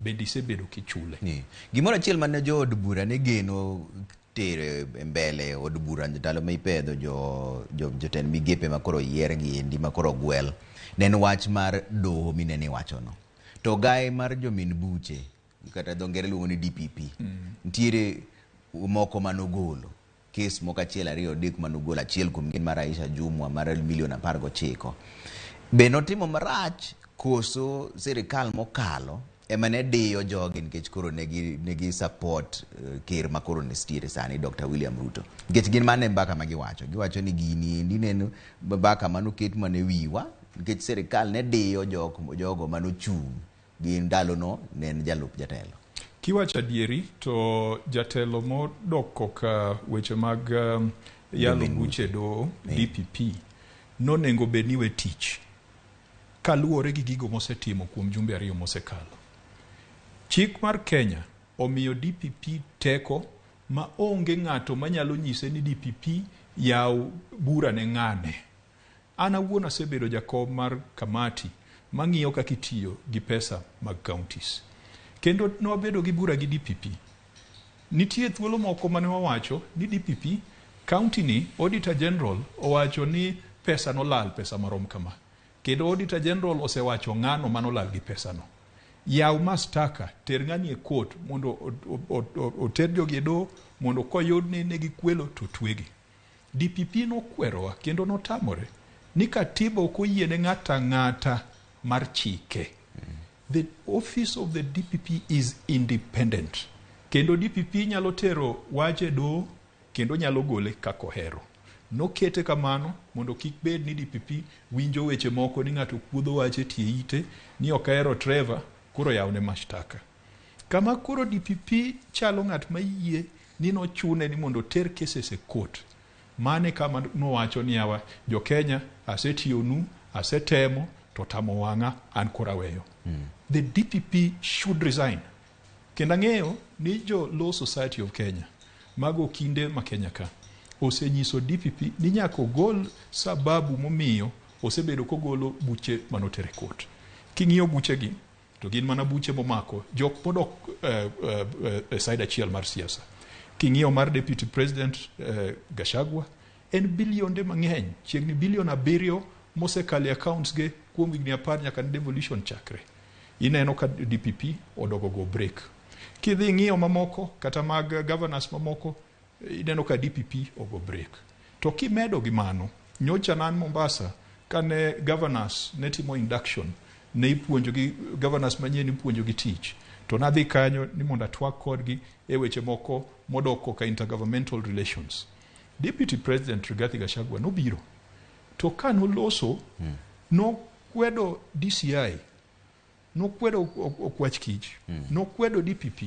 Bende isebedo kichule. Ni. Gimoro achiel mane jood bura ne geno tero e mbele od bura ndalo ma ipedho jotend migepe ma koro oyier gi endi ma koro ogwel ne en wach mar doho minene iwachono. To gae mar jomin buche kata dho ngere luongo ni DPP nitiere moko manogolo kes moko achiel ariyo adek manogolo achiel kuom gin mar Aisha Jumwa mar milion 19. Be notimo marach koso sirikal mokalo ema ne diyo jogi nikech koro negi support ker ma koro nitiere sani Dr. William Ruto. Nikech gin mane mbaka ma giwacho. Giwacho ni gini endi ne en mbaka manoket mana e wiwa nikech sirikal ne diyo jogo manochung' gi ndalono ne en jalup jatelo. Kiwacho adieri to jatelo modok koka weche mag yalo buche doho DPP nonego bed ni we tich kaluwore gi gigo mosetimo kuom jumbe 2 mosekalo. Chik mar Kenya omiyo DPP teko ma onge ng'ato manyalo nyise ni DPP yaw bura ne ng'ane. An awuon asebedo jakom mar kamati mang'iyo kaka itiyo gi pesa mag counties. Kendo nwabedo gi bura gi DPP. Nitie thuolo moko mane wawacho ni DPP county ni Auditor General owacho ni pesa nolal pesa marom kama. Kendo Auditor General osewacho ng'ano manolal gi pesa no. Yaw mastaka, ter ng'ani e court mondo oter jogi e doho mondo koyud ni ne gikwelo to twegi. DPP nokwerowa kendo notamore ni katiba ok oyiene ng'ato ang'ata mar chike. The office of the DPP is independent. Kendo DPP nyalo tero wach e doho kendo nyalo gole kaka ohero. Nokete kamano mondo kik bed ni DPP winjo weche moko ni ng'ato kuodho wach e tie ite ni ok ahero Trevor koro yawne mashtaka. Kama koro DPP chalo ng'at mayie ni nochune ni mondo oter cases e court. Mane kama nowacho ni yawa jo Kenya asetiyonu, asetemo to tamo wang'a an koro aweyo. The DPP should resign. Kendo ang'eyo ni jo Law Society of Kenya mago okinde ma Kenya ka osenyiso DPP ni nyaka ogol sababu momiyo osebedo kogolo buche manotere court. King'iyo buchegi to gin mana buche momako jok modok e side achiel mar siasa. King'iyo mar Deputy President Gachagua en bilionde mang'eny, chiegni bilion 7 mosekalo e accounts ge kuom higni 10 nyaka ne devolution chakre. Ineno ka DPP odogo go break. Kidhi ing'iyo mamoko kata mag governors mamoko ineno ka DPP ogo break. To kimedo gi mano, nyocha nan Mombasa kane governors ne timo induction ne ipuonjo gi governors manyien ipuonjo gi tich. To nadhi kanyo ni mondo atwak kodgi e weche moko modok koka intergovernmental relations. Deputy President Rigathi Gachagua nobiro. To ka noloso, nokwedo DCI, nokwedo Okwach Kich, nokwedo DPP,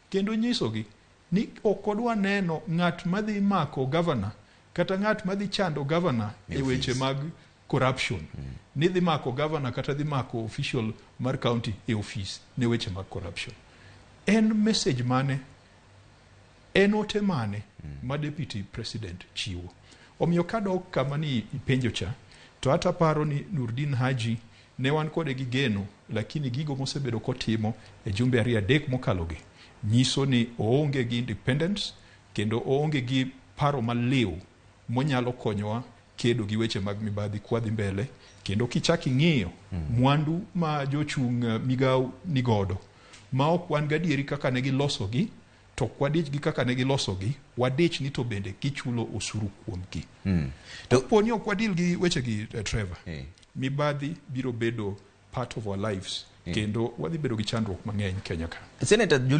kendo nyisogi ni ok odwa neno ng'at madhi mako governor kata ng'at madhi chando governor e weche mag corruption. Ni dhi mako governor kata dhi mako official mar county e office ne weche mag corruption. En message mane, en ote mane ma Deputy President chiwo? Omiyo kadok kama ni ipenjo cha, to hata paro ni Nurdin Haji ne wan kode gi geno, lakini gigo mosebedo kotimo e jumbe 2-3 mokalogi nyiso ni oonge gi independence kendo oonge gi paro maliw monyalo konyowa kedo gi weche mag mibadhi kwadhi mbele. Kendo kichak ing'iyo mwandu ma jochung' migawo nigodo ma ok wan gadieri kaka ne gilosogi, to ok wadich gi kaka ne gilosogi, wadich ni to bende gichulo osuru kuomgi. To kapo ni ok wadil gi wechegi, Trevor, mibadhi biro bedo part of our lives, kendo wadhi bedo gi chandruok mang'eny Kenya ka. Senator, joluo